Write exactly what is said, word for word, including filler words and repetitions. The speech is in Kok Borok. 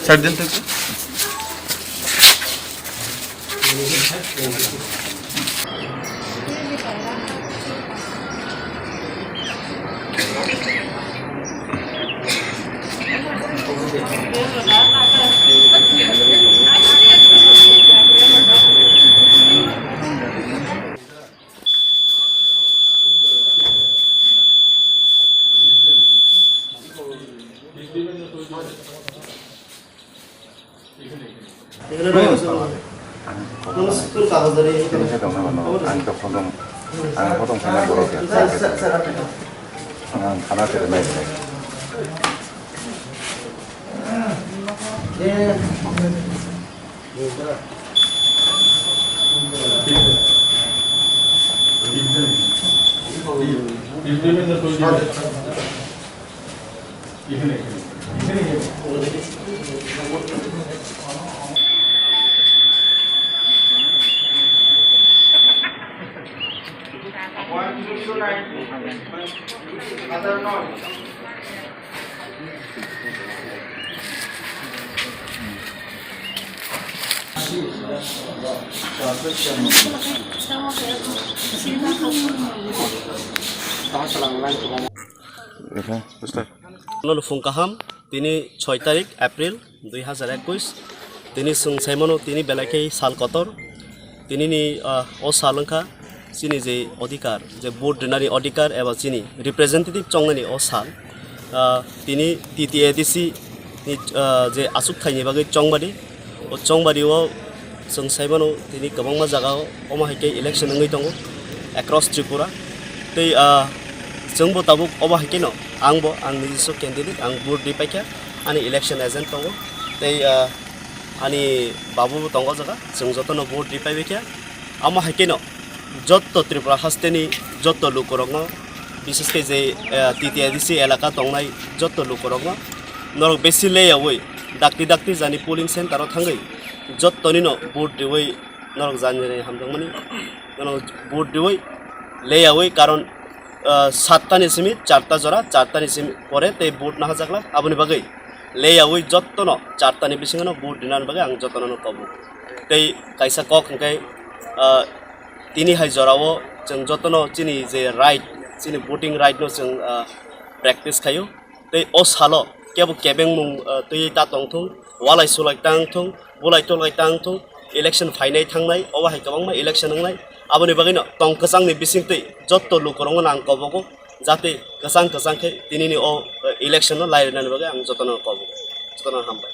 Side দিন তো একটু। Ang to phodong, ang phodong sana borok ya. Ang khana tere nai nai. Nono phung kaham, tini soi tarik April dui hazar ekwis, tini chwng saimano tini belai khe sal kotor, tini ni, ah, o sal wngkha chini je odhikar, je vote rinani odhikar eba chini representative chongnani o sal, ah, tini T T A D C ni, ah, je aswk thaini bagwi chongbadi, o chongbadi o chwng saimano tini kwbangma jaga o omo hai khe election wngwi tongo across Tripura. Tei, ah, chwngbo tabuk omo hai kheno angbo ang nijiswa candidate, ang vote ri paikha, ani election agent tongo. Tei, ah, ani babu bo tongo o jaga, chwng jotono vote ri paibaikha. Omo hai kheno jotto Tripura hasteni jotto lukurokno, bishesh khe je, eh, T T A D C elaka tongnai jotto lukurokno norok besi leyaui dakti dakti jani polling center o thangwi jottonino vote riui norok jani jani hamjakmani norok vote riui leyaui, karon, ah, sattani simi charta jora, chartani simi pore tei vote nahajaklak, aboni bagwi leyaui jottono chartani bisingono vote rinani bagwi ang jottono kobok. Tei kaisa kok hwnkhe, ah, tini hai jorao chwng jotono chini je right, chini voting right no chwng, ah, practice khaio. Tei o salo kebo kebengmung, ah, twiwi ta tongthung, walai sulai ta wngthung, bulai tolai ta wngthung, election phainai thangnai, obo hai kwbangma election wngnai. Aboni bagwino tong kwchangni bisingtwi jotto lukurokno ang kobogo, jate kwchang kwchang khe tinini o, ah, election no lai rwnani bagwi ang jotono kobogo. Jotono hambai.